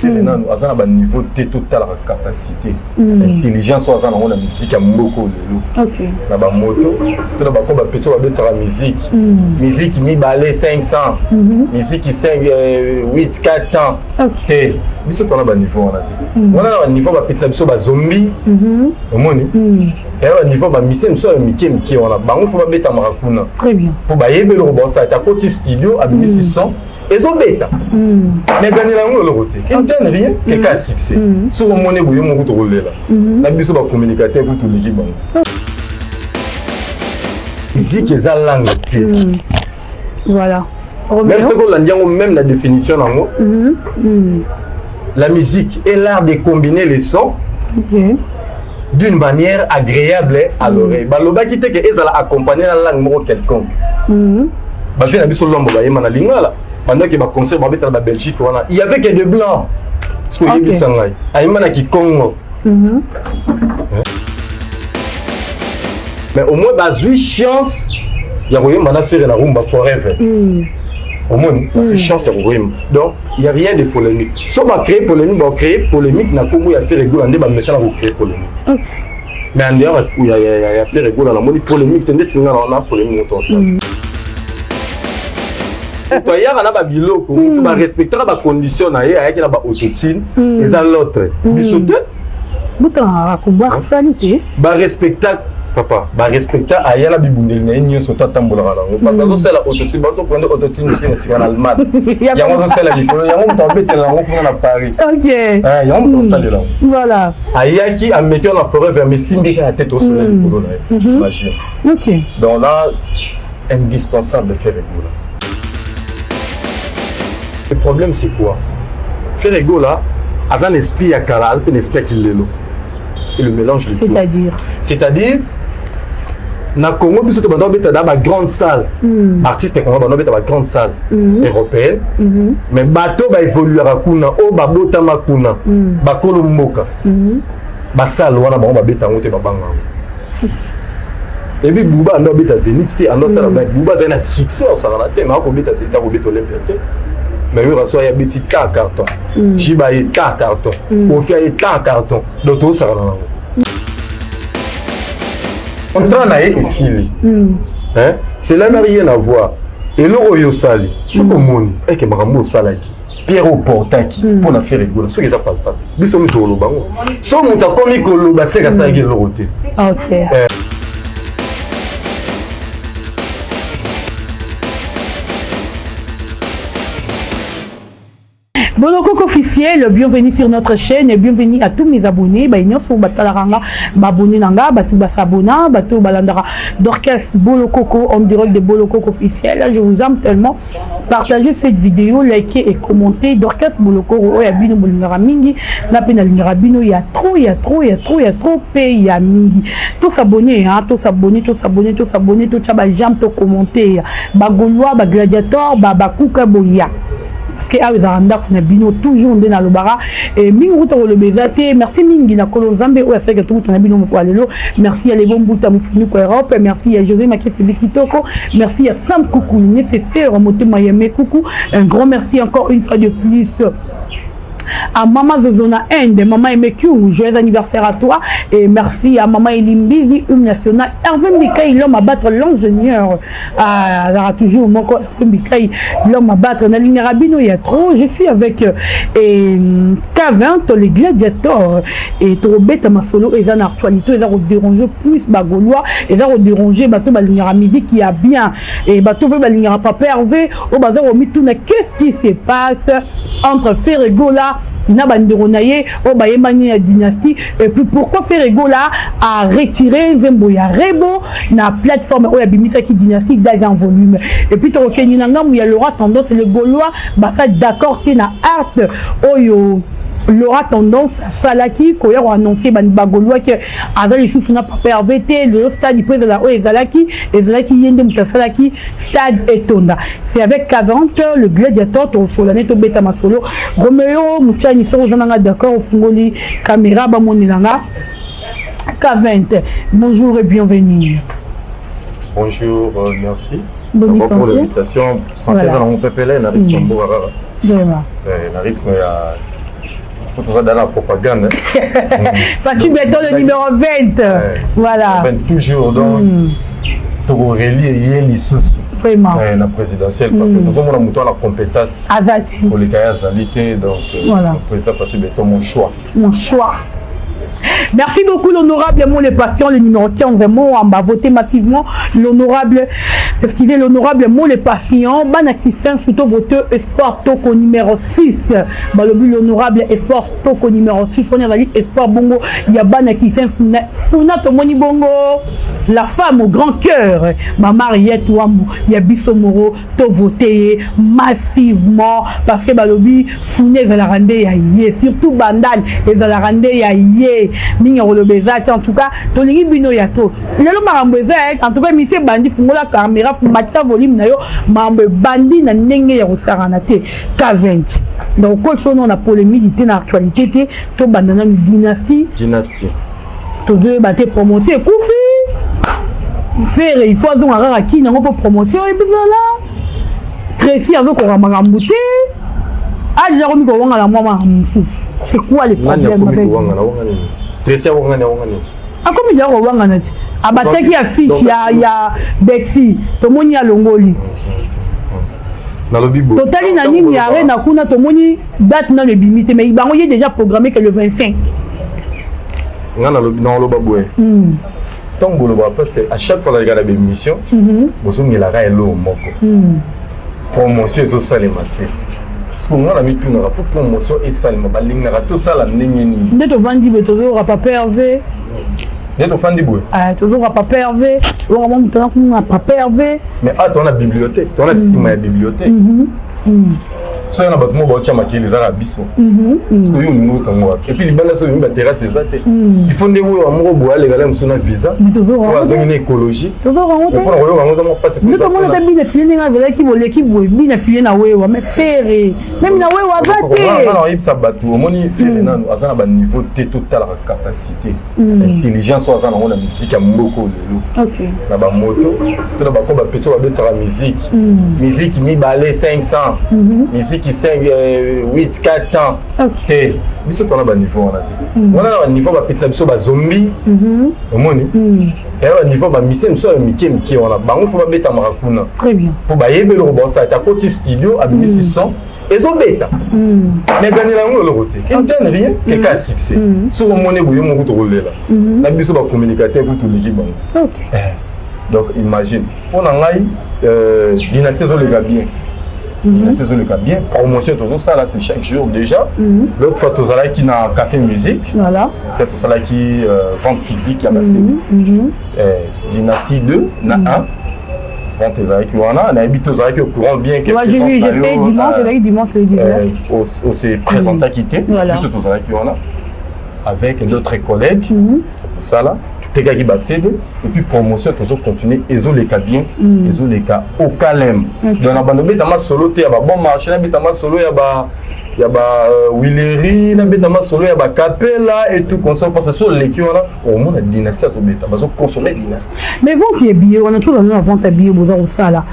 Nanu aza na baniveau te, totalaka capacité, intelligence oyo aza nango na musique ya mboka lelo. Na bamoto to na bako bapeti oyo babetisaka musique, musique mibale 500, musique 5 8 400 te. Biso tona baniveau wana te. Wana na baniveau bapetisa biso bazombi, omoni, eya baniveau bamise mosusu ya mike mike wana, bango fo babetamaka kuna mpo bayebi eloko baosala te. Akoti studio, abimisi son, ezobeta, mais ganyela yango eloko te, il ne gagne rien. Keka ya succès, soki omoni boye moko, tokolela na biso bacommunicateur kutu oleki bango. Musique eza langue te. Même soki olandi yango, même la définition nango, la musique est l'art de combiner les sons d'une manière agréable à l'oreille. Balobaki te ke ezala accompagné na langue moko quelconque. Bavie na biso lombo bayema na lingala pendant que baconcert babetala ba Belgique wana, il y avait que de blancs. Parce que oyebisa ngai, ayemba na kikongo, mais au moins bazwi chance ya koyemba na Ferre na Rumba Forever. Omoni, bazwi chance ya koyemba, donc il y a rien de polémique. So bacréer polémique, bacréer polémique na nkombo ya Ferre Gola nde bamesana kocréer polémique. Mais en dehors ya Ferre Gola, namoni polémique te. Ndeti nga na polémique moto osala, moto ayaka na babiloko, moto barespectaka bacondition na ye, ayaki na baautotune, eza l'autre, biso te. Butangaka kombo asali te. Barespecta papa, barespecta, aya na bibundeli na ye nyonso to atambolaka nango, parce que azosala autotune, bazoprendre autotune si na sika na Allemagne, yango azosala likolo, yango moto abetela yango kuna na Paris, yango moto asalela yango. Ayaki, ameki na Forever, mais simbika ya tete osola likolo na ye, magie. Donc là, indispensable de Ferre Gola. Le problème, c'est quoi? Ferre Gola aza un esprit ya kala, aza mpe na esprit ya kilelo et le mélange de tout. C'est-à-dire? C'est-à-dire, na Congo, biso to banda obeta na bagrande salle, artiste congo banda obeta bagrande salle européenne, mais bato baévoluaka kuna, oyo babotama kuna, bakolo mboka, basale wana bango babeta yango te, babanga yango. Ebi Buba ando abeta Zénith te, ando tala Buba azali na succès osakana te, mais akobeta Zénith, akobeta Olympia te. Mais oyo raso ayabeti ka carton, Jiba ye ka carton, Kofi aye ka carton, donc tozosakana nango. Contrat na ye esili, cela n'a rien à voir. Eloko oyo osali, soki omoni eke makambo osalaki, pierre oportaki mpo na Ferre Gola, soki eza palpable, biso moto koloba ngo. So moto akomi koloba, seke asalaki eloko te. Bolokoko officiel, bienvenue sur notre chaîne et bienvenue à tous mes abonnés. Ba nyonso batalaka nga, ba abonné na nga, bato basabona, bato balandaka Dorcas Bolokoko en direct de Bolokoko officiel. Je vous aime tellement. Partagez cette vidéo, likez et commentez. Dorcas Bolokoko oyo ya bino bolingaka mingi, na pe nalingaka bino ya trop, ya trop, ya trop, ya trop pe ya mingi. To s'abonner, hein, to s'abonner, to s'abonner, to s'abonner, to tia ba j'aime, to commenter. Ba Gaulois, ba gladiator, ba bakuka boya. Parce que awa ezalaka ndako na bino toujours nde nalobaka mingi, kuta koloba eza te. Merci mingi na kolo Nzambe oyo asalaki tokuta na bino moko ya lelo. Merci ya Lebo Mbuta Mofuniko Europe, merci ya José Makesi Kitoko, merci ya Sam Kuku nécessaire motema ya Mekuku. Un grand merci encore une fois de plus à Maman Zozona Inde, Maman Emekyung, joyeux anniversaire à toi. Et merci à Maman Elimbivi, hymne national, Hervé Mikaï, l'homme à battre, l'ingénieur. Ah, toujours mon Hervé Mikaï, l'homme à battre. Naline Rabino, il y a trop. Je suis avec K20, les gladiateurs. Et Torobeta Masolo, et en actualité, ils ont dérangé plus Bagaulois, ils ont dérangé bato balingaka musique qui a bien. Et bato balingaka Papa Hervé, au bazar au mitouna, qu'est-ce qui se passe entre Ferre Gola na bandeko na ye oyo bayembani ya Dynastie? Et puis pourquoi Ferre Gola a retiré nzembo ya Rebo na plateforme oyo abimisaki Dynastie d'âge en volume? Et puis tokokende na ngambu ya Laura Tendance. Le Gaulois baza d'accord te na art oyo Laura Tendance asalaki koya koannonce Bagaulois ke aza lisusu na Papa Hervé te. Lelo stade mpo ezala oyo ezalaki, ezalaki ye nde moto asalaki stade etonda. C'est avec 40 le gladiateur tokosola ne tobeta masolo. Romeo Mutiani, soki oza nanga d'accord, ofungoli caméra bamonelanga. K20, bonjour et bienvenue. Bonjour, merci. Bonne D'abord pour santé. L'invitation. Santé, Voilà. eza nango pepele na rythme mboka kaka. Vraiment. Na rythme ya Po toza dans la propagande. Fatshi Béton, le numéro 20. Voilà. 20 toujours, donc tokorelier ye lisusu vraiment na présidentielle, parce que tozomona moto ana compétence aza te. Koleka ye azali te. Donc voilà. Président Fatshi Béton, mon choix. Mon choix. Merci beaucoup, l'honorable Mon le Patient, le numéro 15. Mo va voter massivement l'honorable, excusez, l'honorable Mon le Patient, bana Kisenso, surtout voter Espoir Toko numéro 6. Balobi l'honorable Espoir Toko numéro 6. On a dit Espoir Bongo, il y a bana Kisenso, Funa Tomoni Bongo, la femme au grand cœur, ma Mariette Wambu, il y a Bissomoro, to voter massivement parce que balobi Funa ezalaka nde ya ye, surtout Bandal ezalaka nde ya ye. Mingi ya koloba eza te. En tout cas, tolingi bino ya to lelo. Makambo eza, en tout cas, émission ebandi. Fungola caméra, matisa volume na yo. Makambo ebandi na ndenge ya kosakana te. K20, donc okoti ono na polémique te, na actualité te. Tobanda nanu Dynastie. Dynastie. Tozoyeba te, promotion ekufi. Ferre, il faut azonga kaka kini yango mpo promotion ebizala. Tracy azokoka makambo te, aja komi kowangana mwa makambo mosusu. C'est quoi le problème avec Tracy? Awangani, awangani? Akomi deja kowangana ti abatiaki affiche ya Bexi, tomoni alongoli. Nalobi boye. Totali na nini ya Arena kuna, tomoni date nano ebimi te, mais bango ye déjà programmé que le 25. Nga nalobi, naloba boye, ntango boloba, parce que à chaque fois naleka na bémission, bozongelaka eloko moko: promotion ezosalema te. Parce que nga na mitunaka, mpo promotion esalema, balingaka tosala ndenge nini? Nde tovandi boye, tozoyoka Papa Hervé. Nde tofandi boye. Tozoyoka Papa Hervé, oyoka mwa moto kuna, Papa Hervé. Mais awa toza na bibliothèque, toza na nsima ya bibliothèque. Soki na bato moko baotya makili, eza na biso. Soki oyo olingi oyokango wapi? Et puis libanda, soki olingi, baterrasse eza te. Il faut nde oyo moko boye alekala mosusu na visa oyo azongi na écologie mpona koyoka yango. Eza mwa mpasi. Nde tomoni ata bina file ndenge azalaki, boleki boye, bina file na wewa. Mais Ferre, même na wewa aza te. Na oyebisa bato, omoni, Ferre nanu aza na baniveau te. Totalaka capacité, intelligence oyo aza nango na musique ya mboka lelo, na bamoto to na bako bapeti oyo babetisaka musique, musique mibale 500, musique 5, 8, 400 te. Biso tona baniveau wana te. Wana na baniveau bapetisa biso bazombi, omoni, eya baniveau bamise mosusu ya mike mike wana. Bango faut babetamaka kuna mpo bayebi eloko baosala te. Akoti studio, abimisi son, ezobeta, mais gagnela yango eloko te, il gagne rien. Keka ya succès, soki omoni boye moko, tokolela na biso bacommunicateur kutu oleki bango. Donc imagine, mpo na ngai, Dynastie ezoleka bien, Dynastie ezoleka bien. Promotion tozosala, c'est chaque jour déjà. L'autre fois tozalaki na Café Musique. Peut-être tosalaki vente physique ya baCD Dynastie 2 na 1. Vente ezalaki wana. Nayebi te, ozalaki au courant bien que Ouais, j'ai vu, j'ai fait dimanche, ezalaki dimanche le 19. Ose présentaki te. Biso tozalaki wana avec d'autres collègues, tosala, totekaki baCD. Et puis promotion tozocontinue, ezoleka bien, ezoleka au calme. Donc na bando obetama solo te ya babon marché, nabetama solo ya ba wileri, nabetama solo ya bakapela et tout consort, parce que so oleki wana, omona Dynastie azobeta, bazoconsommer Dynastie. Mais vente ya billet wana, tozala na vente ya billet boza kosala.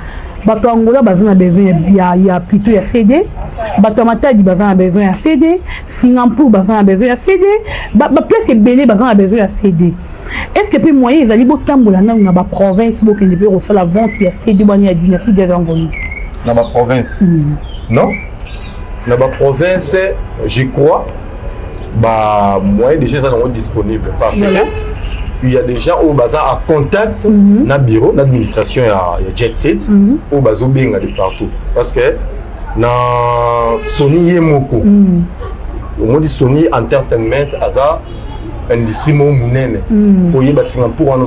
Bato ya Angola baza na besoin ya plutôt ya CD, bato ya Matadi baza na besoin ya CD, Singapour baza na besoin ya CD, baplace ebele baza na besoin ya CD. Est ce que mpe moyen ezali botambola nanu na baprovince, bokende mpe kosala vente ya CD bani ya Dynastie déjà envolu? Na baprovince? Non, na baprovince, je crois bamoyen déjà eza nango disponible, parce que il y a des gens oyo baza en contact na bureau na administration ya Jet Set, oyo bazobenga de partout, parce que na Sony ye moko, omoni, Sony Entertainment aza industrie moko monene. Oyeba Singapour wana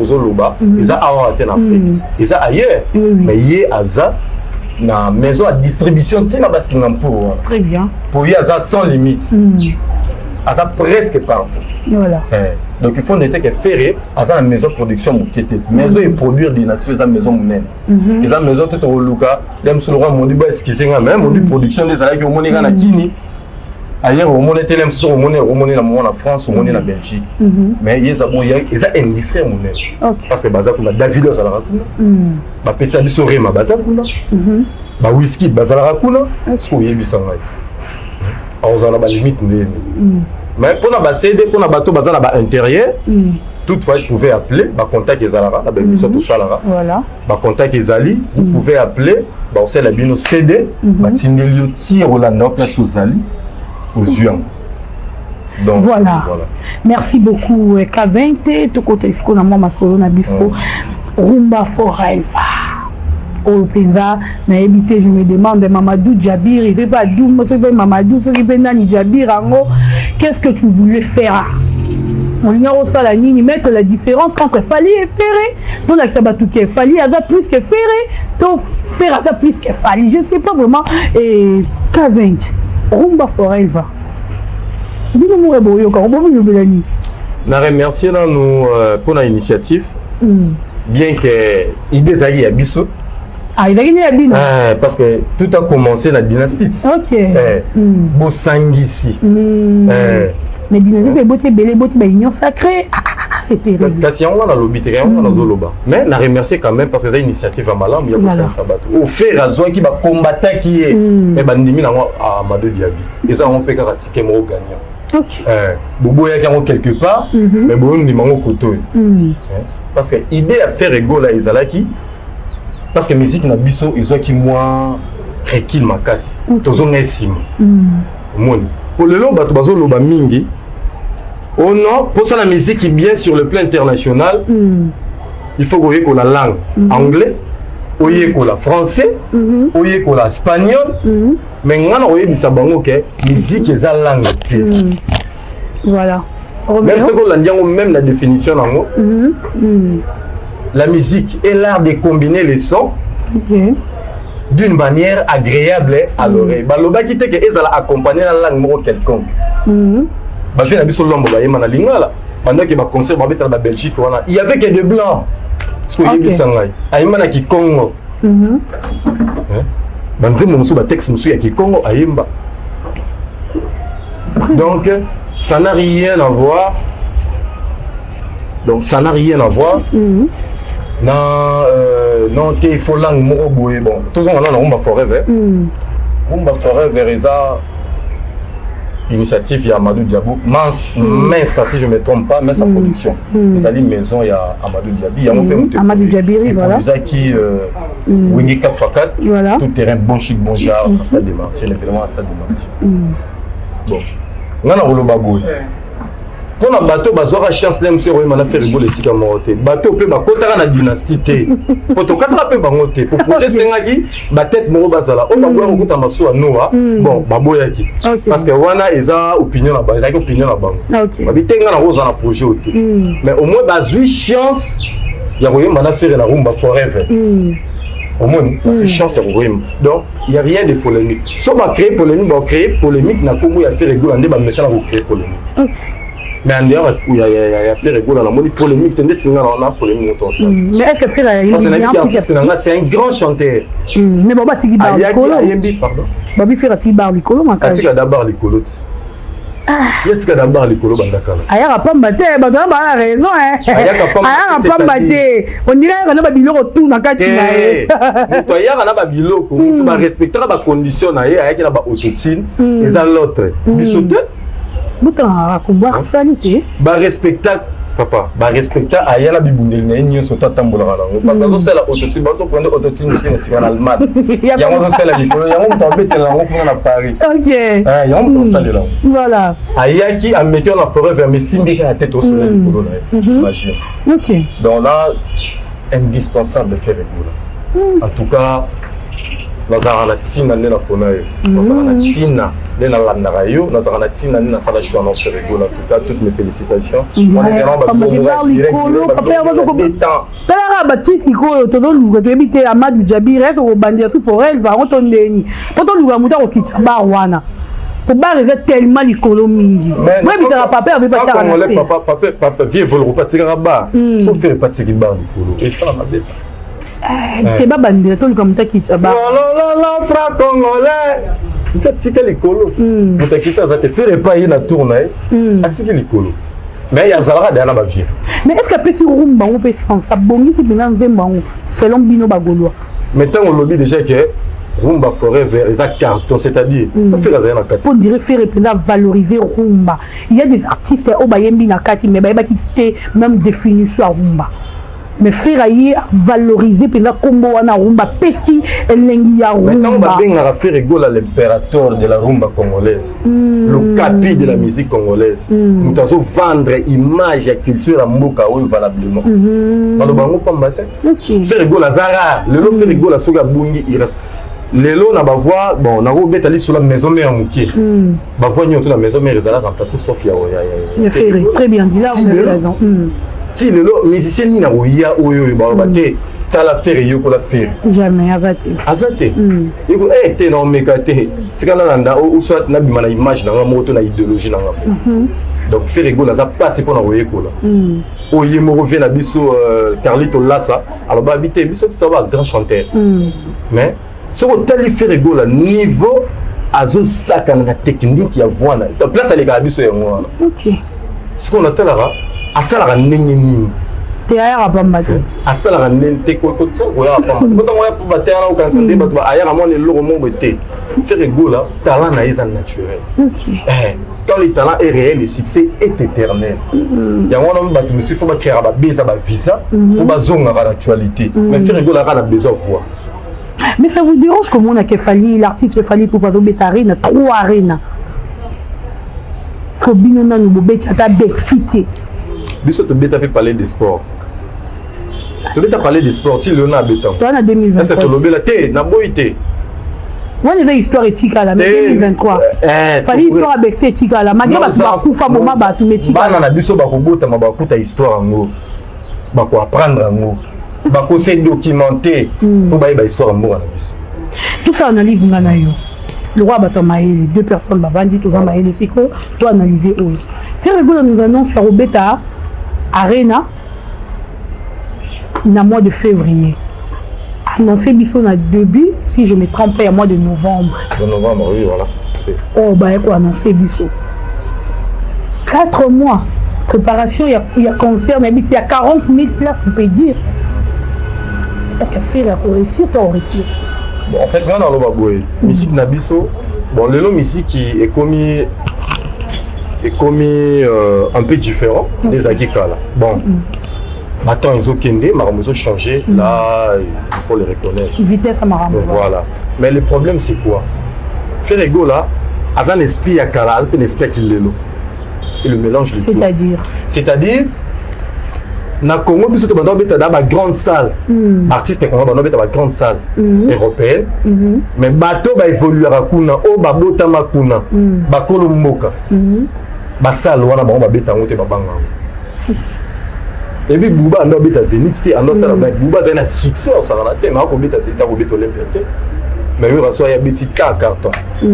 ozoloba, eza awa te na Afrique, eza ailleurs. Mais ye aza na maison ya distribution ntina basingapour wana. Très bien. Po ye aza sans limite, aza presque partout. Eh, donc il faut noter que Ferre aza na maison production moke te. Maison eproduire Dynastie eza maison monene, eza maison te. Tokoluka le mosu lokwa Mondi ba excuse nga, mais Mondi Production nde ezalaki. Omoni nga na kini, ailleurs omoni te. Le mosusu omoni, omoni na moko na France, omoni na Belgique. Mais ye eza bon, eza industrie monene, parce que baza kuna, David azalaka kuna, bapesa biso Rema baza kuna, baWizkid bazalaka kuna. Soki oyebisa ngai Akozala na balimite ndeni, mais mpona baCD, mpona bato baza na baintérieur, toutefois vous pouvez appeler, bacontact ezalaka na baémission tosalaka. Bacontact ezali, vous pouvez appeler, bakosalela bino CD, batindeli yo ti olanda place ozali, ozwi yango. Donc voilà. Merci beaucoup, K20. Tokota esiko na mwa masolo na biso. Rumba Forever oyo mpenza nayebi te. Je me demande, Mamadou Jabir, soki mpe Adumba, soki mpe Mamadou, soki mpe nani Jabir yango, qu'est-ce que tu voulais faire? Olingi kosala nini? Mettre la différence entre Fally et Ferre, tolakisa bato ke Fally aza plus que Ferre to Ferre aza plus que Fally? Je sais pas vraiment. Et K20, Rumba Forever, bino moko boyoka, bomilobela nini? Na remercier nanu mpona initiative, bien que idée ezalaki ya biso. Ah, ezalaki nde ya bino? Parce que tout a commencé na Dynastie. Bosangisi. Mais Dynastie mpe eboti ebele, eboti baunion sacrée. Ah, ah, ah, c'est terrible. Kasi yango wana nalobi te, yango wana nazoloba, mais na remercier quand même parce que eza initiative ya malamu ya kosangisa bato. Ferre azwaki, bakombataki ye, mais bandimi nango. Amadou Diaby eza yango mpe kaka ticket moko gagnant. Boboyaki yango quelque part, mais boyondima yango kote oyo, parce que idée ya Ferre Gola ezalaki parce que musique na biso ezwaki mwa recul makasi, tozonga nsima. Omoni, po lelo bato bazoloba mingi: oh non, mposala musique bien sur le plan international, il faut koyekola langue anglais, oyekola français, oyekola espagnol. Mais nga na koyebisa bango ke musique eza langue te. Même soki olandi yango, même la définition nango, la musique est l'art de combiner les sons d'une manière agréable à l'oreille. Balobaki te ke ezala accompagné na langue moko quelconque. Bavieux na biso lombo bayemba na lingala pendant que baconcert babetala babelgique wana, il y avait que de blancs. Ce que oyebisa ngai, ayemba na kikongo, banzembo mosusu, batexte mosusu ya kikongo ayemba. Donc ça n'a rien à voir, donc ça n'a rien à voir. Na non te, il faut langue moko boye. Bon, tozonga nano na Rumba Forever. Rumba Forever eza initiative ya Amadou Diabou Mans, Mensa, si je me trompe pas, Mensa Production. Ezali maison ya Amadou Diaby yango mpe moto Amadou Diabiri, voilà. Eproduisaki Wenge 4x4, tout terrain, bon chic bon genre, à Stade des Martyrs, l'événement à Stade des Martyrs. Bon, nga na koloba boye mpona bato bazwaka chance le mosu ekoyema na Ferre Gola esika moko te, bato mpe bakotaka na Dynastie te, po tokataka mpe bango te, po projet esengaki batete moko bazala oyo baboyaka kokuta masuwa noa. Bon, baboyaki parce que wana eza opinion na bango, ezalaki opinion na bango. Babi te, nga na kozala na projet oyo te, mais au moins bazwi chance ya koyemba na Ferre na Rumba Forever. Omoni, bazwi chance ya koyemba, donc il y a rien de polémique. So bacréer polémique, bacréer polémique na nkombo ya Ferre Gola nde bamesana kocréer polémique. Mais en dehors ya Ferre Gola, namoni polémique te. Ndeti nga na polémique moto osala. Mais est ce que Ferre Parce que nayebi artiste na nga, c'est un grand chanteur. Mais bon, batiki bar likolo. Ayembi, pardon. Babi Ferre atiki bar likolo makasi. Atika d'abord likolo ti ye, tika d'abord likolo banda kala. Ayaka pamba te, bato wana baa na raison. Ayaka pamba te, on dirait ayaka na babiloko tu na kati na ye. Moto ayaka na babiloko, moto barespectaka bacondition na ye, ayaki na baautotune, eza l'autre, biso te. Botangaka kombo asali te. Barespecta papa, barespecta, aya na bibundeli na ye nyonso to atambolaka nango, parce que azosala autotune, bazoprendre autotune mosusu na sika na Allemagne, yango azosala likolo, yango moto abetela yango kuna na Paris, yango moto asalela yango. Ayaki, ameki na Forever, mais simbika ya tete osola likolo na ye, magie. Donc là, indispensable de Ferre Gola. En tout cas, nazalaka na ntina nde napona yo, nazalaka na ntina nde nalandaka yo, nazalaka na ntina nde nasala choix na Ferre Gola. En tout cas, toutes mes félicitations. Talaka batie sikoyo, tozoluka, toyebi te. Amadou Jabir ese kobandela su Forever yango to ndeni, mpo toluka moto akokitisa bar wana, po bar eza tellement likolo mingi. Boyebisaka papa yabe batiaka na se. Papa vie evoloko, patikaka bar so Ferre patiki bar likolo, esala mabe. Te, babandela, toluka moto akitisa bar. Franc congolais nti atika likolo, moto akiti aza te. Ferre epai ye na tour na ye, atiki likolo, mais azalaka deya na bavieux. Mais est ce que apesi rumba yango mpe sens, abongisi mpenza nzembo yango selon bino bagaulois? Mais ntango olobi déjà ke Rumba Forever eza carton, c'est-à-dire Ferre azali na kati. On dirait Ferre mpenza valoriser rumba. Il y a des artistes oyo bayembi na kati, mais bayebaki te même définition ya rumba. Mais Ferre aye valoriser mpenza nkombo wana rumba, apesi elengi ya Mais ntango rumba. Babengaka Ferre Gola l'impérateur de la rumba congolaise, le capi de la musique congolaise, moto azovendre image ya culture ya mboka oyo valablement, baloba yango pamba te. Ferre Gola aza rare lelo. Ferre Gola soki abungi, lelo na bavoix, bon, nakobeta lisolo Maison Mère mokie, bavoix nyonso na Maison Mère ezala remplacé sauf ya Ya Ferre. Très bien dit là. Si, vous avez lelo. raison. Si lelo musicien nini akoya oyo baloba te: tala Ferre, yekola Ferre? Jamais, aza te. Aza te. Yeko te, na omeka te, tika nalanda ou soit nabima na image na nga moko to na idéologie na nga moko. Donc Ferre Gola aza mpasi mpona koyekola. Oyo ye moko vie na biso, Carlito Lasa aloba bi te, biso to ba grand chanteur, mais soki otali Ferre Gola, niveau azosakana na technique ya voix na ye, place alekaka biso yango wana. Sikoyo natalaka asalaka ndenge nini. Te, ayaka pamba te. Asalaka ndenge te, koyaka pamba te, ntango oya po baterana okanisa nde bato ayaka mwana eloko moko boye te. Ferre Gola, talent na ye eza naturel. Quand le talent est réel, le succès est éternel. Yango wana bato mosusu fo bacréaka babeza bavisa mpo bazongaka na actualité, mais Ferre Gola kaka na besoin voix. Mais ça vous dérange comment on a Fally, l'artiste Fally pour bazobeta arena, trois arena, parce que bino nanu bobeti ata Bercy te? Biso tobeta mpe Palais de Sport, tobeta Palais de Sport ti lelo na abeta. Toa na ese 2023. Tolobela te, naboyi te. Wana eza histoire etikala, mais 2023, Fally, histoire ya Bercy etikala malgré bato bakufa, boma bato, mais bana etikala. Na biso bakobotama, bakuta histoire yango, bakoapprendre yango, bakose documenter mpo bayeba histoire ya mboka na biso. Tout ça, analyse nga na yo le roi, bato ya mayele, deux personnes bavandi, toza mayele. Sikoyo to analyse oyo Ferre Gola nous annonce ya kobeta arena na mois de février, annoncé biso na début, si je me trompe, ya mois de novembre. De novembre, oui, voilà. Oyo baye koannonce biso 4 mois préparation ya concert, nayebi te, ya 40 000 places, on peut dire. Est ce que Ferre akoréussir to akoréussir? Bon, en fait, nga naloba boye: musique na biso, bon, lelo musique ekomi un peu différent nde ezalaki kala. Bon, batemps ezokende, makambo ezochange là, il faut le reconnaître. Vitesse ya makambo. Voilà, mais le problème, c'est quoi? Ferre Gola aza na esprit ya kala, aza mpe na esprit ya kilelo et le mélange de tout. C'est-à-dire? C'est-à-dire, na Congo, biso to banda obeta na bagrande salle, artiste congo banda obeta bagrande salle européenne, mais bato baévoluaka kuna, oyo babotama kuna, bakolo mboka, basale wana bango babeta yango te, babanga yango. Ebi Buba ando abeta Zénith te, ando tala Buba azali na succès osakana te, mais akobeta Zénith, akobeta Olympia te. Mais oyo raso ayabeti ka carton,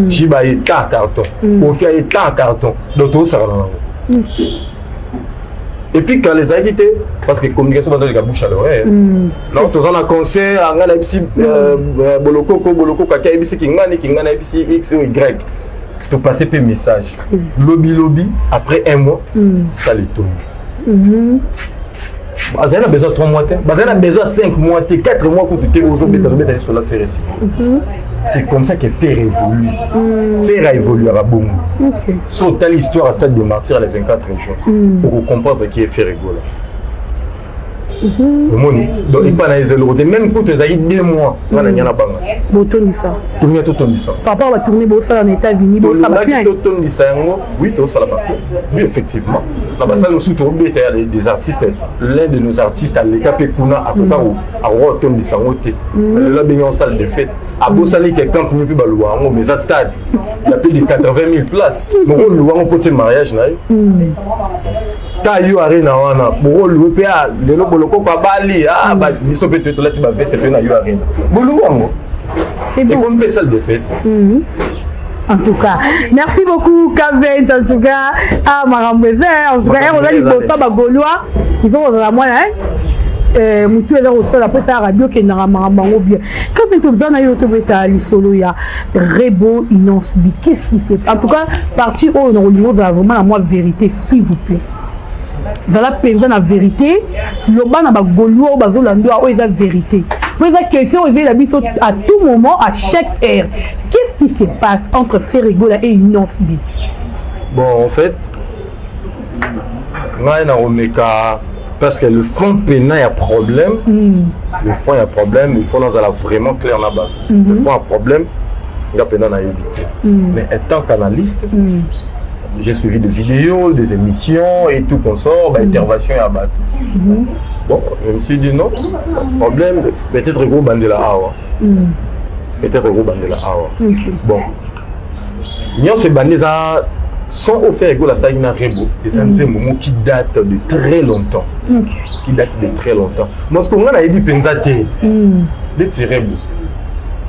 Jiba ye ka carton, Kofi aye ka carton, donc tozosakana nango. Et puis kala ezalaki te, parce que communication bando eleka bouche à l'oreille. Donc toza na concert, ngai nayebisi Bolokoko, Bolokoko aki ayebisi Kingani, Kingani ayebisi X ou Y, topasse mpe message lobi lobi, après un mois salle etondi. Bazali na besoin 3 mois te, bazali na besoin 5 mois te, 4 mois kutu te. Ozobeta, tobeta lisola Ferre. C'est comme ça que Ferre évolue. Ferre aévoluera bongo. So otali histoire ya Stade de Martyr le 24 juin, okocomprendre qui est Ferre Gola. Omoni, donc epa na eza eloko te, même kutu ezalaki 2 mois, nga na nya na banga. Botondisa. Tolinga totondisa. Par rapport batourné bosala na États-Unis, bosala tolingaki bien. Totondisa yango, oui, tosala baplein, oui, effectivement. Na basali mosusu tobeta ya des artistes, l'un de nos artistes aleka mpe kuna, akoka akoka kotondisa yango te. Lelo abengi en salle de fête, abosani ke camp mpe baluwa yango, mais eza stade ya plus de 80 000 places. Moko oluwa yango mpo tie mariage na ye ta yo arena wana, bokoluwe mpe lelo Bolokoko abali, biso mpe tolati baveste mpe na yo arena, boluwa yango. C'est bon. Ekomi mpe salle de fête. En tout cas, merci beaucoup Kavent. En tout cas, ah makambo eza, en tout cas, Makambo oza eza. Liboso bagaulois, ils ont kozala mwana motu eza kosala mpo esala radio, okendaka makambo yango bien. Kavent, oza na yo, tobeta lisolo ya Rebo Innoss'B. Qu'est-ce qui s'est, en tout cas, partie oyo na kolinga ozala vraiment na mwa vérité, s'il vous plaît. Zala mpenza na vérité, loba na bagaulois oyo bazolanda oyo eza vérité. Po eza question ezela biso à tout moment, à chaque heure. Qu'est-ce qui se passe entre Ferre Gola et Innoss'B? Bon, en fait, ngai nakomeka parce que le fond pena ya problème, le fond ya problème, il faut nazala vraiment clair na bato. Le fond ya problème, nga pena nayebi te, mais étant qu'analyste, j'ai suivi des vidéos, des émissions et tout consort, bah, intervention ya bato. Bon, je me suis dit non, problème peut-être gros bandela awa, peut-être gros bandela awa. Bon, nyonso ebandi eza son oyo Ferre Gola asalaki na Rebo. Eza nzembo moko qui date de très longtemps, qui date de très longtemps. Parce que nga nayebi mpenza te neti Rebo,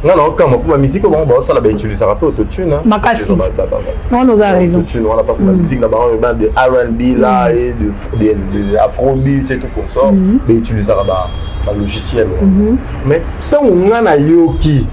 nga na okama mpo bamusike bango baosala, bautilisaka mpe autotune. Makasi. Wana oza raison. Autotune wana, parce que bamusike na bango eba de R&B là et de afrobeat et tout consort, bautilisaka balogiciel. Mais ntango nga nayoki,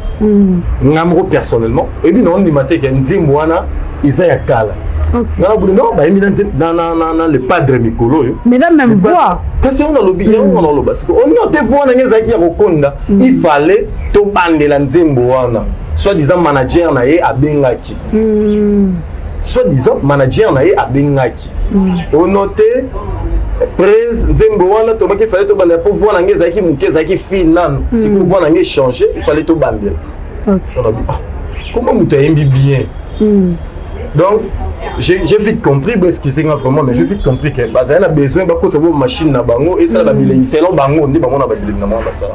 nga moko personnellement, oyebi na ondima te ke nzembo wana eza ya kala. Nga na buli non, bayembi na le padre mikolo oyo. Mais eza même voix. Kasi yango nalobi, yango wana oloba siko ono te, voix na nge ezalaki ya kokonda. Il fallait tobandela nzembo wana. Soit disant manager na ye abengaki, soit disant manager na ye abengaki ono te prise nzembo wana tobaki, fallait tobandela mpo voix na nge ezalaki moke, ezalaki fine nano. Sikoyo voix na nge change, il fallait tobandela. Ah, comment moto ayembi bien? Donc j'ai vite compris, bo excusez nga vraiment, mais j'ai vite compris que bazali na besoin bakotisa bo machine na bango, esala babilengi selon bango nde bango na babilengi na bango basala.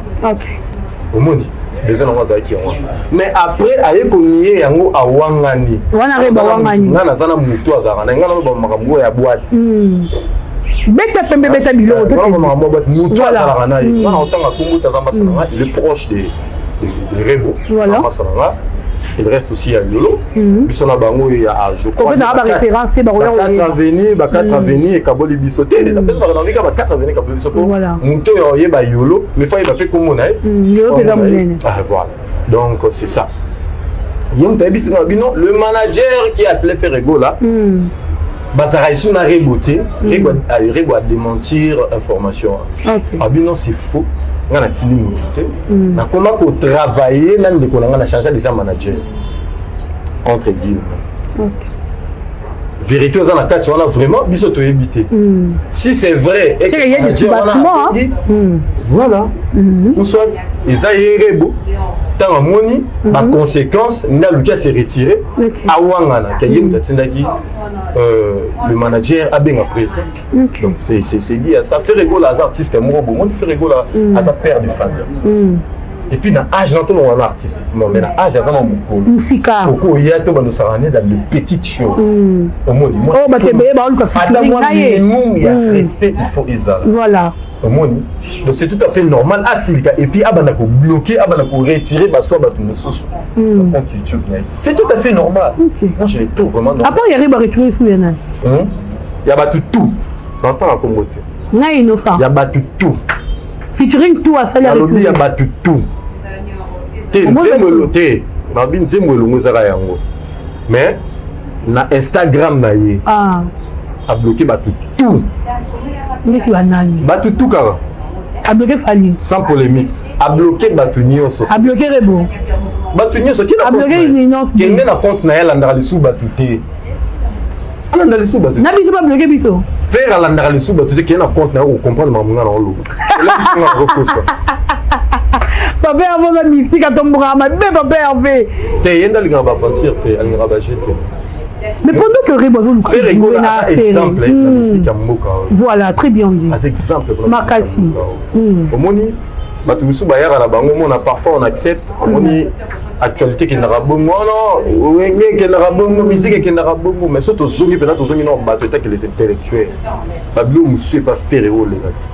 Omoni besoin nango azalaki yango, mais après aye konie yango, awangani. Wana Rebo awangani. Nga naza na motu azalaka na nga, naloba makambo oyo ya boîte. Beta pembe, beta biloko. Makambo ya boîte, motu azalaka na ye, nga na otanga kombo te, aza mbasa na nga, il est proche de Rebo, mbasa na nga, il reste aussi ya Yolo. Biso na bango ya, je crois, ba référence te. Ba 4 avenue, ba 4 avenue ekaboli biso te. Napesa baka nabika ba 4 avenue ekaboli biso po moto oyo oyeba Yolo, mais fa yeba mpe kombo na ye. Yolo mpenza monene. Ah, voilà, donc c'est ça. Ye moto ayebisi nga bino, le manager qui appelait Ferre Gola, bazalaka esu na Rebo te. Rebo adémentir information abi non, c'est faux, nga natindi motu te, nakoma kotravailler na ndeko na nga, na change déjà manager, entre guillemets. Vérité eza na kati wana, vraiment biso toyebi te si c'est vrai. Voilà, ou soit eza ye Rebo, ntango amoni baconséquence nde aluki ase retire, awangana ke ye moto atindaki le manager abenga président. Donc c'est dit à ça. Ferre Gola aza artiste moko bomoni, Ferre Gola aza père de famille et puis na âge na tolonga na artiste, non, mais na âge aza na mokolo. Mosika. Okoya to bandosaka ne dans de petites choses, omoni. Oyo bato ebele baoluka. Ata mwa minimum ya respect, il faut ezala. Omoni, donc c'est tout à fait normal asilika et puis abanda kobloquer, abanda koretirer baso bato mosusu na compte YouTube na ye. C'est tout à fait normal. Moi, je le trouve vraiment normal. À part yari baretirer su ya nani? Ya bato tout, natanga kombo te. Ngai Innocent. Ya bato tout. Featuring tout asali. Alobi ya bato tout te, nzembo elo te, babi nzembo elongo ezaka yango, mais na Instagram na ye abloqué bato tout. Ndeti banani? Bato tout kaka. Abloqué Fally? Sans polémique, abloqué bato nyonso. Abloqué Rebo? Bato nyonso. Abloqué Innocent? Kende na compte na ye, alandaka lisusu bato te, alanda lisusu bato. Na biso babloqué biso. Ferre alandaka lisusu bato te. Kende na compte na ye, kocomprendre makambo nga na oloba, elakisi nga nazokosa. Papa Hervé oza mystique, atombokaka mabe, papa Hervé. Te, ye nde alingaka baaventure te, alingaka baje te. Mais pendant que Rebo azoluka Ferre Gola aza exemple na misiki ya mboka oyo. Voilà, très bien dit. Aza exemple. Makasi. Omoni, bato mosusu bayaka na bango, omona parfois on accepte. Omoni, actualité ekendaka bongo wana, wenge ekendaka bongo, musique ekendaka bongo, mais so tozongi mpenza, tozongi na bato etake les intellectuels, babilo mosusu epa Ferre oyo oleka te.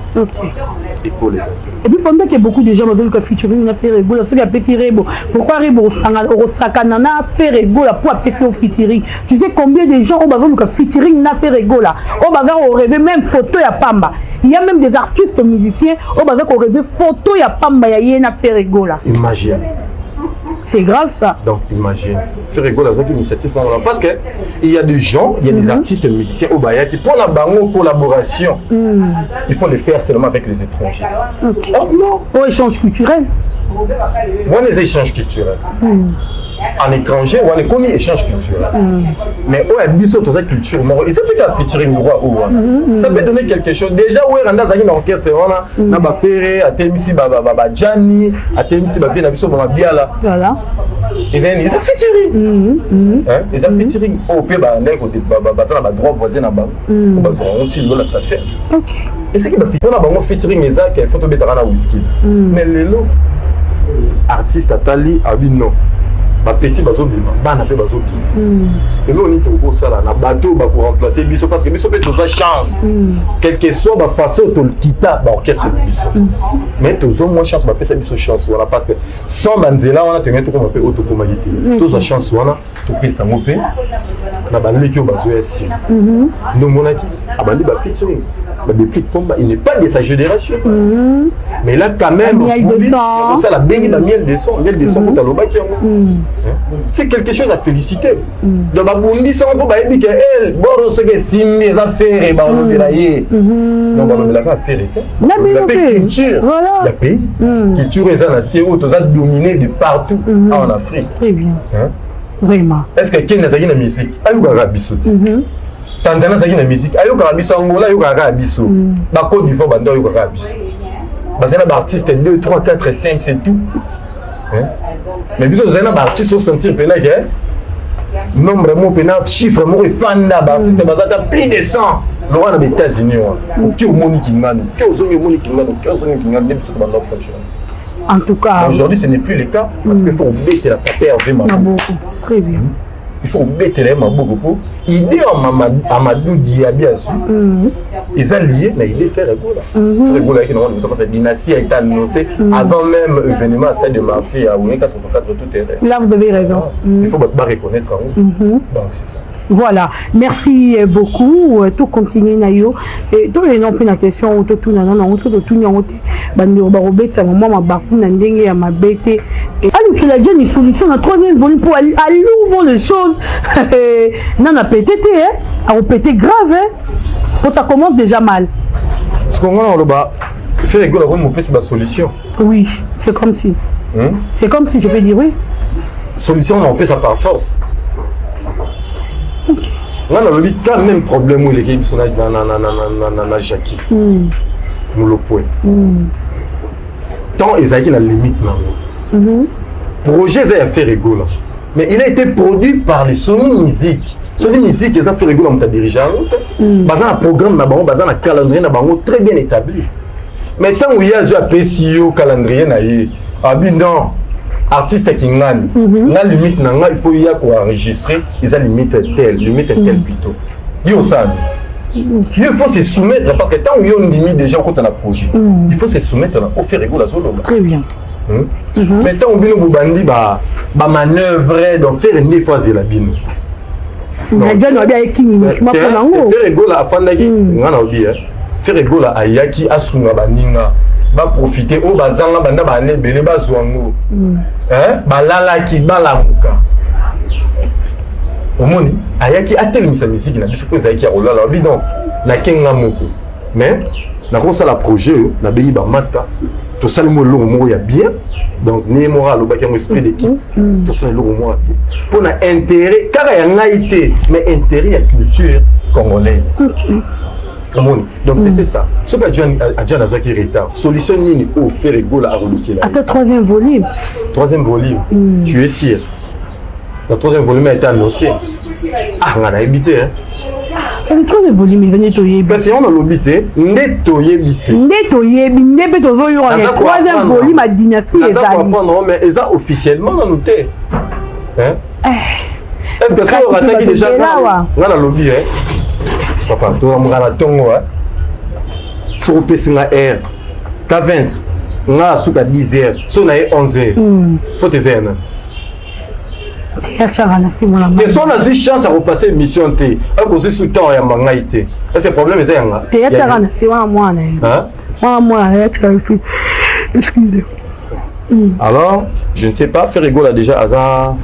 Ekoleka. Et puis pendant que beaucoup de gens bazoluka featuring na Ferre Gola, soki apesi Rebo, pourquoi Rebo okosakana na Ferre Gola po apesi yo featuring? Tu sais combien de gens oyo bazoluka featuring na Ferre Gola, oyo baza korêver même photo ya pamba? Il y a même des artistes musiciens oyo baza korêver photo ya pamba ya ye na Ferre Gola. Imagine. C'est grave, ça. Donc imagine, Ferre Gola azwaki initiative wana parce que il y a des gens, il y a des artistes musiciens oyo bayaki mpona bango collaboration, il faut le faire seulement avec les étrangers. Oh non. Au échange culturel. Wana eza échange culturel en étranger, wana ekomi échange culturel. Mais oyo ya biso, toza culture moko, eza mpe kaka featuring roi oyo wana, ça peut donner quelque chose. Déjà Wera nde azalaki na orchestre wana na baFerre, atelemisi baJani, atelemisi bavieux na biso bamabiala. Eza nini? Eza featuring. Hein? Eza featuring oyo mpe bandaki baza na badroit voisin na bango, oyo bazwaka yango ti lelo na SACEM. Ezalaki mpona bango featuring, eza ke faut tobetaka na Wizkid. Mais lelo artiste atali abi non, bapetits bazobima, bana mpe bazobima. Eloko nini tokosala na bato oyo bakoremplace biso? Parce que biso mpe tozwa chance, quel que soit bafaçon oyo tokita baorchestre na biso, mais tozwa mwa chance, bapesa biso chance wana, parce que sans banzela wana tolingai tokoma mpe oyo tokomaki te. Tozwa chance wana, topesa yango mpe na baleki oyo bazoya nsima. Nde omonaki abandi bafeaturing baDeplick Pomba, il n'est pas de sa génération, mais là quand même Miel de son. Osala bengi ba Miel de Son, Miel de Son kuta alobaki yango. C'est quelque chose à féliciter. Donc babundisi yango mpo bayebi ke el boro soki esimbi eza Ferre, balobela ye. Donc balobelaka Ferre te. Na bino mpe mpe. Culture ya pays, culture eza na se oyo toza dominé de partout awa en Afrique. Très bien. Hein? Vraiment. Est ce que Kenya azalaki na musique ayokaka biso te? Tanzanie azalaki na musique ayokaka biso? Angola ayokaka kaka biso? BaCôte d'Ivoire bando ayokaka kaka biso? Bazali na baartiste 2, 3, 4, 5, c'est tout. Hein? Mais biso tozali na baartiste, osentir mpena ke nombre moko mpena, chiffre moko efanda, baartiste baza ata plus de 100 lokola na baÉtats-Unis wana. Oki omoni kingano, oki ozongi omoni kingano, oki ozongi kingano, nde biso tobanda fonctionne. En tout cas. Aujourd'hui, ce n'est plus le cas. Il faut obetela papa Hervé maboko. Maboko, très bien. Il faut obetela ye maboko mpo idée ya Amadou Diaby azwi eza lié na idée Ferre Gola. Ferre Gola ayaki nango liboso parce que dynastie a été annoncée avant même événement à Stade de Martyr à Wenge 84 tout terrain. Là, vous avez raison. Il faut bato bareconnaître yango. Donc c'est ça. Voilà, merci beaucoup. Tout continuer na yo. Et tout les noms na question to tout na non to tout nyango te. Bando ba robetsa mama mabaku na ndenge ya mabete. Et alukela Jenny solution na troisième volume pour aller ouvre les choses. Non na pété hein. A pété grave hein. Pour ça commence déjà mal. Ce qu'on a oloba, Ferre Gola komi mopesi basolution. Oui, c'est comme si. C'est comme si je peux dire oui. Solution na opesa par force. Nga nalobi quand même problème oyo elekei biso na Jacki Molopwe, temps ezalaki na limite nango. Projet eza ya Ferre Gola, mais il a été produit par les Sony Music. Sony Music eza Ferre Gola moto adirige yango te. Baza na programme na bango, baza na calendrier na bango très bien établi. Mais ntango ye azwi, apesi yo calendrier na ye, abi non, artiste akingani nga limite na nga, il faut ya koenregistrer, eza limite tel, limite tel plutôt. Yo osala, il faut se soumettre, parce que ntango yo ndimi déjà okota na projet, il faut se soumettre na oFerre Gola azoloba. Très bien. Mais ntango bino bobandi bamanœuvre, donc Ferre nde faut azela bino. Jani wabi ayekini uniquement mpona yango. Ferre Gola afandaki, nga na obi Ferre Gola ayaki asunga baninga baprofite oyo bazanga banda bana ebele bazwa yango, balalaki balamuka. Omoni, ayaki atelemisa misiki na biso mpo ezalaki ya kolala. Abi non, nakenga moko, mais nakosala projet oyo nabengi bamaster, tosali mo eloko moko ya bien. Donc ndenge moko alobaki yango, esprit d'équipe, tosala eloko moko ya bien mpo na intérêt kaka ya ngai te, mais intérêt ya culture congolaise. Omoni, donc c'était ça. Soki Adjan azwaki retard, solution nini oyo Ferre Gola akolukela? Ata troisième volume. Troisième volume, tu es sûr? Le troisième volume a été annoncé. Ah, nga nayebi te. Le troisième volume ezali, toyebi. Kasi yango nalobi te, nde toyebi te. Nde toyebi, nde mpe tozoyoka troisième volume ya dynastie ezali. Comprendre, mais eza officiellement nanu te. Est ce que soki orataki déjà, nga nalobi papa, tozamoka na ntongo, soki opesi nga heure K20, nga asuka 10 heures, so na ye 11 heures, faute eza ya nani? Atiaka na nsima na. Te, so nazwi chance ya kopase émission te, akozwi su temps yamba ngai te, est ce que problème eza yanga? Te, atiaka na nsima na mwana ye, mwana mwana ye atiaka si, excuse. Alors, je ne sais pas, Ferre Gola déjà aza,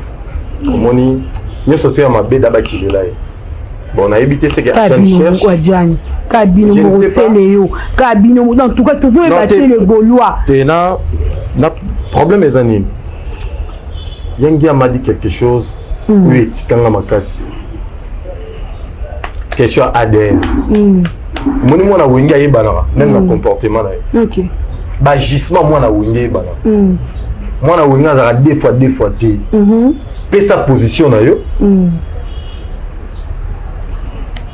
omoni, nyonso to ya mabe da bakilela ye. Bon, nayebi te seke Adjani cherche. Adjani kabino mokosele yo kabino, en tout cas tozoyeba te, le Gaulois. Te, na problème eza nini? Yangi m'a dit quelque chose oyo etikanga makasi, question ya ADN. Omoni, mwana Wenge ayebanaka même na comportement na ye, baagissement. Mwana Wenge ayebanaka, mwana Wenge azalaka deux fois deux fois te. Pesa position na yo,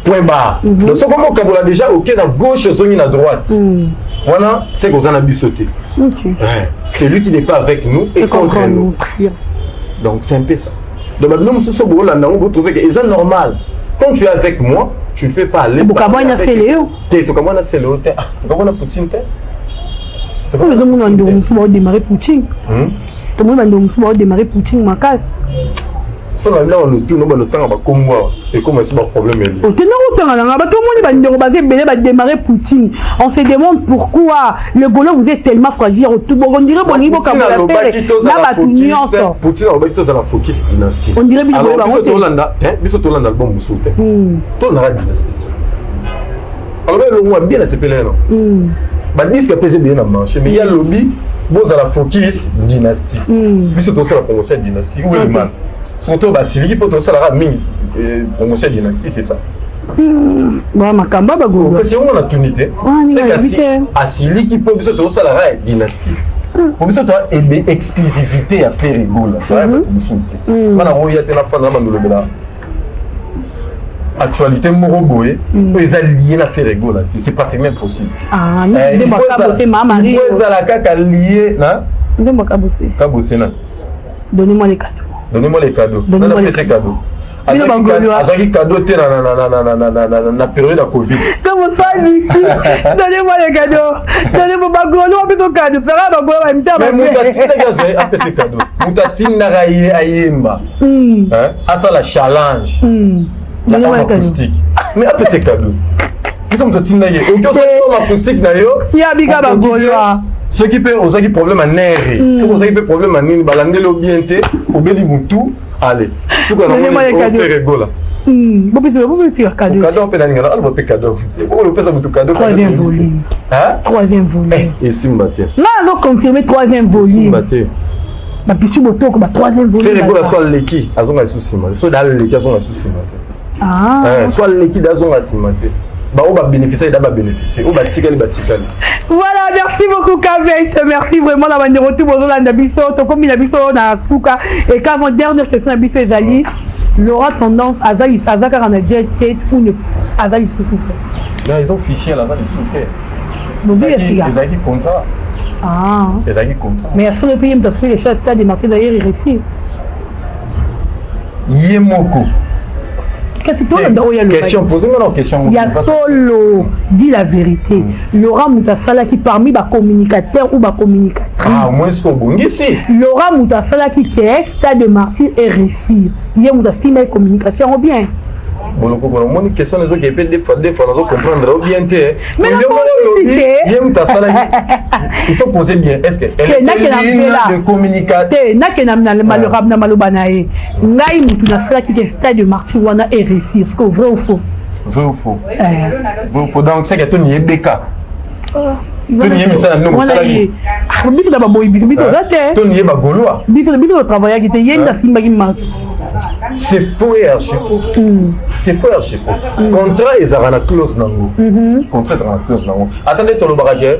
point barre. Donc soki omokabola déjà, oke na gauche, ozongi na droite, wana c'est koza na biso te. Celui qui n'est pas avec nous est contre nous. Donc c'est un peu ça. Donc babino mosusu boolanda yango, botrouve que eza normal. Quand tu es avec moi, tu ne peux pas aller. Bokabwana sele yo. Te, tokabwana sele yo te, tokabwana Poutine te. Ozomona bandeko mosusu baodémarre Poutine, tomoni bandeko mosusu baodémarre Poutine makasi. So na biloko notuna banotanga bakombo awa, ekoma esi baproblème eli. Okende kotanga nanga bato. Omoni, bandeko baza ebele badémarre Poutine. On se demande pourquoi le Gaulois, vous êtes tellement fragile. On dirait bolingi bokambola Ferre na bato nyonso. Poutine alobaki tozala focus dynastie. On dirait bino. Biso tolanda, biso tolanda album mosusu te, tolandaka dynastie. Alobi elongo bien, asepele no badisque mpe eza ebele na marché, mais ye alobi bozala focus dynastie. Biso tosala promotion ya dynastie. Où est le mal? Surtout basiliki mpo tosalaka mingi promotion ya dynastie, c'est ça. Ba makambo ya bagolo. Kasi yango natuni te, asiliki mpo biso tosalaka ya dynastie, po biso toa ebe exclusivité ya Ferre Gola, toya bato mosusu te. Wana oya te, nafanda na bandolobela actualité moko boye oyo eza lié na Ferre Gola te, c'est pratiquement impossible. Il faut ezala kaka lié na Nzembo Kabose. Kabose na Donnez-moi les cadeaux. Donnez-moi les cadeaux. Nana apesi cadeau, azwaki cadeau te na période ya Covid. Comme ça, donnez-moi les cadeaux, donnez-moi. Bagolo biso cadeau saka, bagolo bamita. Moto atindaki azwa, apesi cadeau. Moto atindaka ye ayemba, asala challenge ya homme acoustique, mais apesi cadeau. Biso moto atindaki ye, oki osali homme acoustique na yo. Ya bika bagolo. Soki mpe ozwaki problème ya nerf, soki ozwaki mpe problème ya nini, balandeli yo bien te, obeli mutu, ale suka nango Ferre Gola. Bopesi cadeau. Cadeau mpe nalinga aloba mpe cadeau oyo opesa motu cadeau. Troisième volume, troisième volume. Esimba te. Nga azo confirmer troisième volume. Esimba te. Bapichu botoko ba troisième volume. Ferre Gola so aleki, azonga lisusu nsima te. So da aleki, azonga lisusu nsima te. So aleki da, azonga nsima te. Bao babénéficie da, babénéficie oyo batikali, batikali. Voilà, merci beaucoup Kaveit, merci vraiment na bandeko tu bozolanda biso. Tokomi na biso na suka et qu'avant, dernière question na biso ezali: Laura Tendance aza, aza kaka na jet set ou ne aza lisusu te? Non, eza officiel, aza lisusu te. Bozwi ya sika? Ezalaki contrat. Ah. Ezalaki contrat. Mais asolo mpe ye moto asoli les choses, stade Martyr d'ailleurs iréussi. Ye moko. Kasi tolanda oyo. Question pose nga na question. Ya solo, dit la vérité. Laura moto asalaki parmi bacommunicateur ou bacommunicatrice. Ah, moins ce obongisi. Laura moto asalaki ke stade de Martyr eréussir, ye moto asimbaki communication yango bien. Boloko bona omoni question ezoki epe deux fois deux fois, nazo comprendre o bien te. Mais Yo moko olobi ye moto asalaki. Il faut poser bien, est ce que elle était l'une de communicateur? Te, nake na maloba na ye: ngai motu nasalaki ke stade de Martyr wana eréussir. Ce que vrai ou faux? Vrai ou faux? Vrai ou faux? Donc c'est que toni yebeka, toni ye misala ndongo osalaki. Biso na baboyi, biso biso oza te. Toni ye bagaulois. Biso biso totravaillaki te, ye nde asimbaki. C'est faux et archi faux. C'est faux et archi faux. Contrat ezalaka na clause nango, contrat ezalaka na clause nango. Ata nde tolobaka ke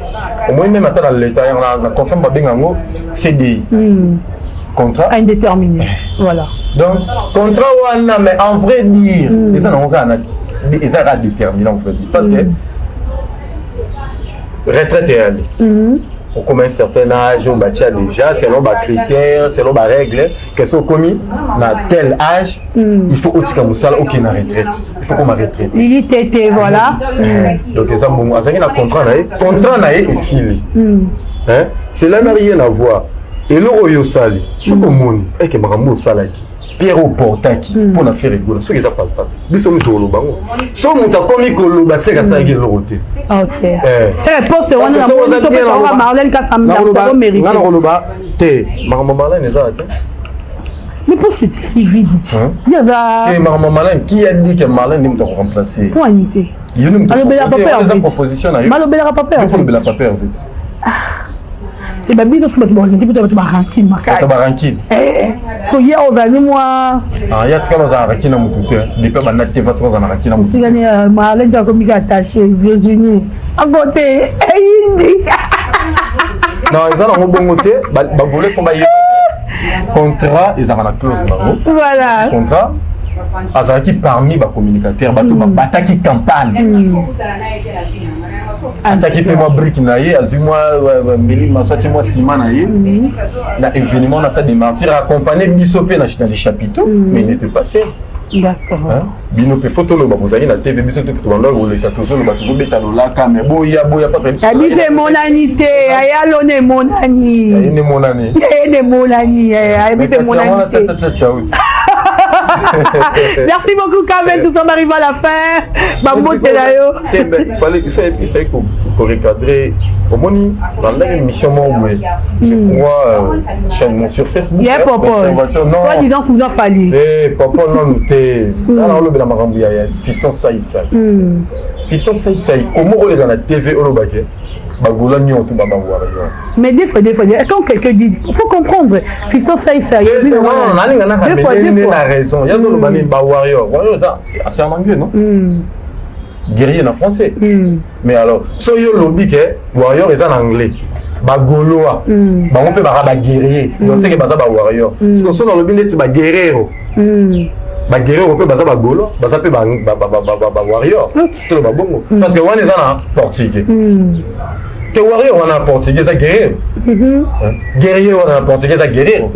omoni, même ata na leta, na contrat babenga yango CDI, contrat indéterminé, voilà. Donc contrat wana, mais en vrai dire, eza nango kaka na eza kaka déterminant, en vrai dire, parce que retraite eyali, okoma un certain âge oyo batia déjà selon bacritère, selon barègle, ke so okomi na tel âge, il faut otika mosala, okende na retraite, il faut koma retraite. Lili tete, voilà. Donc eza bongo, azalaki na contrat na ye, contrat na ye esili. Cela n'a rien à voir. Eloko oyo osali, soki omoni eke makambo osalaki Pierre oportaki mpo na Ferre Gola, soki eza palpable, biso moto koloba ngo. So moto akomi koloba, seka asalaki eloko te. C'est poste wana na moni to pesa Marlène Kasamba mérite. Nga na koloba te, makambo Marlène eza te. Mais poste etikali vide. Ye aza Makambo Marlène, qui a dit que Marlène nde moto akoremplacer? Po ani te. Alobelaka papa. Eza proposition na yo. Balobelaka papa. Olobela papa Hervé. Te, babiso soki bato balingi mpe bato barancune makasi. Bato barancune. So ye ozali mwa Ya tikala ozala rancune na motu te. Depuis banda te, va tika ozala na rancune na motu. Esikani Marlène te, akomiki attaché Virginie ango te, eyindi. Non, eza nango bongo te. Bagole fo bayeba, contrat ezalaka na clause nango. Contrat, azalaki parmi bacommunicateur, bato babataki campagne. Atiaki mpe mwa brique na ye, azwi mwa mbeli maso, atie mwa nsima na ye na événement na salle des Martyrs, accompagné biso mpe na les chapiteaux, mais il n'était pas seul. Bino mpe fo toloba, bozali na TV, biso te tobanda koleka, tozoloba, tozobeta lolaka, mais boya, boya. Ya biso emonani te, aya lona emonani. Yayene emonani. Yayene emonani, ya biso emonani te. Merci beaucoup Kamen, nous sommes arrivés à la fin. Bambote na yo. Il fallait qu'on recadrer. Omoni, dans l'émission moko boye, je crois, chaîne sur Facebook. Yeah, Popo. Non. Soit disant cousin Fali. Eh, Popo nanu te. Nana olobela makambo ya Fiston Saisai. Fiston Saisai, comment oleka na TV, olobake bagola nyonso babawarrior? Mais des fois, des fois, quand quelqu'un dit, il faut comprendre. Fiston Saisai. Non, nalinga na ramener na raison. Yazoloba nini? Bawarrior, warrior, ça c'est en anglais, non? Guerrier na français. Mais alors, so yo lobi ke warrior eza na anglais, bagaulois bango mpe baka baguerrier, donc seke baza bawarrior. Siko so nalobi neti baguerrero, baguerrero mpe baza bagaulois, baza mpe bawarrior. Toloba bongo parce que wana eza na portugais te. Warrior wana na portugais eza guerrero, guerrier wana na portugais eza guerrero.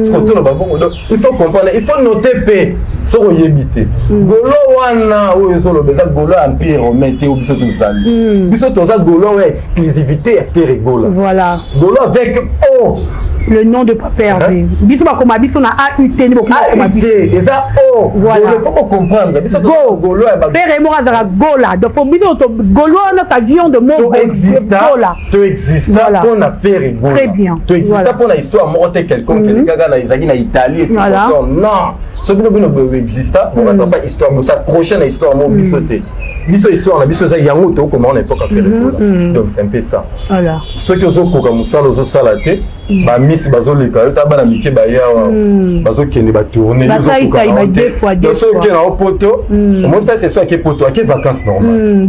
Siko toloba bongo. Donc il faut comprendre, il faut noter mpe. Soki oyebi te, gaulois wana oyo ozoloba eza gaulois ya Empire romain te. Oyo biso tozali, biso toza gaulois oyo exclusivité ya Ferre Gola. Gaulois avec O. Le nom de Papa Hervé. Biso bakoma biso na AUT ni bakoma biso. Eza O. Voilà. Il faut comprendre. Biso go gaulois. Ferre moko azalaka Gola. Donc faut biso to gaulois wana, ça vient de mot to exista. Gola. To exista mpona Ferre Gola. Très bien. To exista mpona histoire moko te quelconque elekaka na ezalaki na Italie et tout. Non, so bino bino boye exista, bokata histoire, bos'accroche na histoire mo. Biso te, biso histoire na biso eza yango tokoma na époque ya Ferre Gola. Donc c'est un peu ça. Soki ozokoka mosala ozosala te, bamisi bazoleka yo ta, bana mike bayawa bazokende batourne. Soki na poto, omosi so ake poto, ake vacance normal.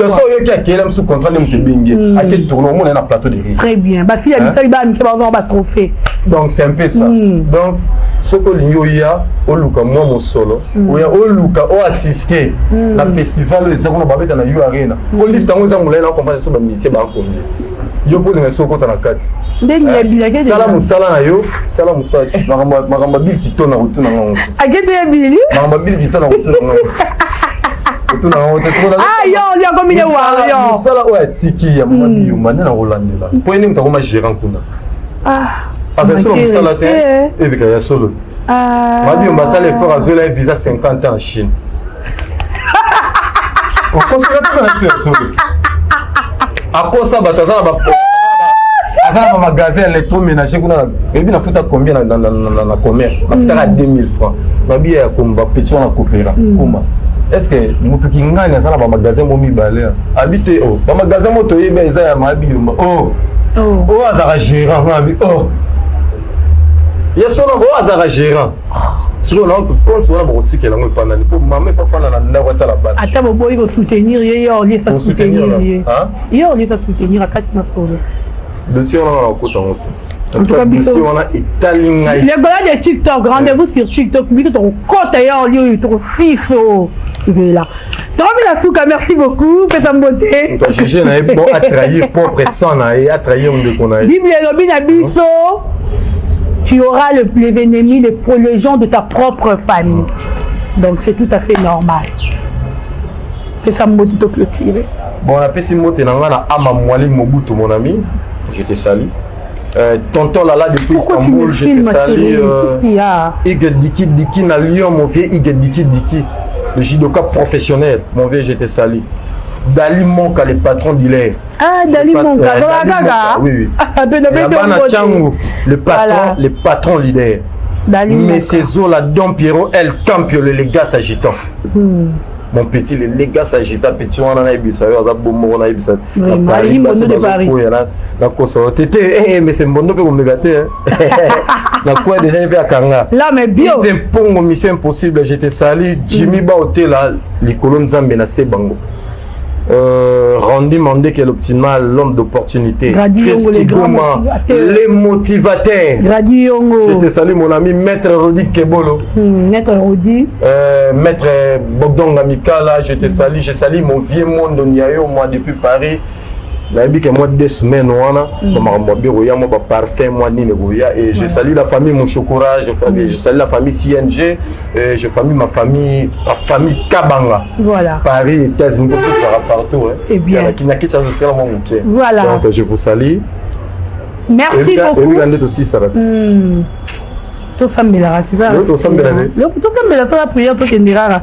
So oyoki akeyela mosu contrat nde moto ebengi, ake tourne, omona na plateau de riche. Très bien. Basi ya misali, bana mike bazwa batrophée. Donc c'est un peu ça. Donc soki olingi oya oluka mwa mosolo, oya oluka oassiste na festival oyo eza kuna, babeta na U Arena. Po liste yango eza molai na comprendre. So bamusicien bakombie yo mpo olinga so okota na kati, sala mosala na yo, sala mosala. Makambo ya Bili Kito na kotuna ngango te. Akete ya Bili. Makambo ya Bili Kito na kotuna ngango te, kotuna ngango te. Yo olia komine warrior. Mosala oyo atiki ya mama Biyomba nde na kolandela, mpo ye nde moto akoma gérant kuna. Azali so na mosala te, ebika ya solo. Mabiyomba asala effort, azwela ye visa 50 ans en Chine. Okosoka toka na biso ya solo te. Akosa bato, aza na bamagasin électroménager kuna. Eyebi nafuta combien na commerce? Nafutaka 2000 francs. Babiya ya komba petit wana kopera kuma. Est ce que motu kingani aza na bamagasin mo mibale? Abi te, o bamagasin mo toyebi eza ya Mabiyomba o oyo azalaka gérant. Abi o ya solo, oyo azalaka gérant. Sikoyo na compte wana bakotikela yango epandani mpo mama efafanda na ndako atala bana. Ata boboyi kosoutenir ye, ye oliesa soutenir ye, ye oliesa soutenir akati na solo. Dossier wana na kokota yango te. En tout cas, dossier wana etali ngai. Les gars de TikTok, rendez-vous sur TikTok. Biso tokokota ya oli oyo tokosiso zela tokomi na suka. Merci beaucoup, pesa mbote. Juge na ye po atrahir propre sang na ye, atrahir ndeko na ye. Bible elobi na biso: tu auras les ennemis, les gens de ta propre famille. Donc c'est tout à fait normal. Pesa mbote, to clôturer. Bon, napesi mbote na ngai na Ama Mwali Mobutu, mon ami, je te salue. Tonton Lala depuis Pourquoi tu Istanbul, me je te filmes, ma salue. chérie? Qu'est-ce qu'il y a? Hugues Diki Diki na Lyon, mon vieux Hugues Diki Diki, le judoka professionnel, mon vieux, je te salue. Dali Monka, le patron d'Hilaire. Ah, Dali Monka, Dali kaka. Monka, oui. Ah, ben, ben, Bana ben, Tchangu, le patron, Voilà. le patron leader. Dali Mais Monka. c'est Zola, Don Pierrot, El Campio, le gars s'agitant. Mon petit, le gars s'agitant, petit, on en a ebisa, yo, aza bombo, on a ebisa. Vraiment, Na Paris, il basi Mbondo de Paris. bazokoya na kosa te te, eh, mais c'est Mbondo mpe komeka te, hein. Na kwa déjà mpe akanga. Là, mais bio. Ise Mpongo, mission impossible, je te salue. Jimmy Baotela, likolo Nzambe na se bango. Randy Mandé qui est l'optimal, l'homme d'opportunité. Grady Chris Yongo, les grands Kigoma, motivateurs. les motivateurs. Grady Yongo. Je te salue, mon ami Maître Rodi Kebolo. Maître Rodi. Maître Bogdan Gamikala, je te salue. Je salue mon vieux monde Niayo, moi depuis Paris. Nayebi ke mwa 2 semaines wana bamakambo ya koya, mwa baparfum, mwa nini koya. Et je salue la famille Moshokora, je salue la famille CNG, et je salue ma famille, la famille Kabanga. Voilà. Paris, États-Unis, comme ça, partout, hein. C'est bien. Na Kinshasa, osala mwa moke. Voilà. Donc je vous salue. Merci beaucoup. Oyebika nde tosisaka ti. Tosambelaka, c'est ça. Lelo tosambela te. Tosambela, sala prière, tokende kaka.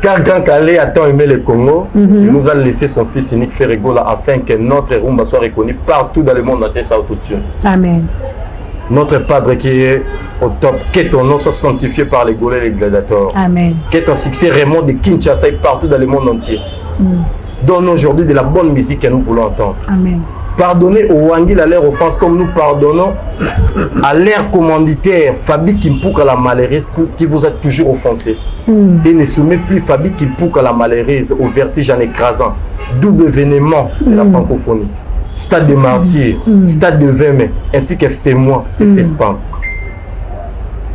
Car Grand Kallé a tant aimé le Congo, il nous a laissé son fils unique Ferre Gola afin que notre rumba soit reconnu partout dans le monde entier, ça autotune. Amen. Notre Padre qui est au top, que ton nom soit sanctifié par les Gaulois et les gladiateurs. Amen. Que ton succès remonte de Kinshasa et partout dans le monde entier. Donne aujourd'hui de la bonne musique que nous voulons entendre. Amen. Pardonnez aux Wangila à leur offense comme nous pardonnons à l'air commanditaire Fabi Kimpuka la malheureuse qui vous a toujours offensé. Et ne soumet plus Fabi Kimpuka la malheureuse au vertige en écrasant. Double événement de la francophonie. Stade de Martyrs, Stade de 20 mai, ainsi que Fais-moi et Fespam.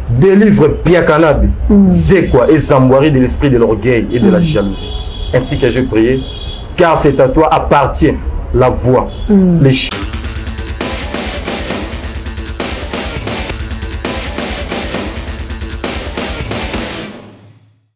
Délivre Piakanabe, Zekwa et Zamboiri de l'esprit de l'orgueil et de la jalousie. Ainsi que je priais, car c'est à toi appartient la voix, les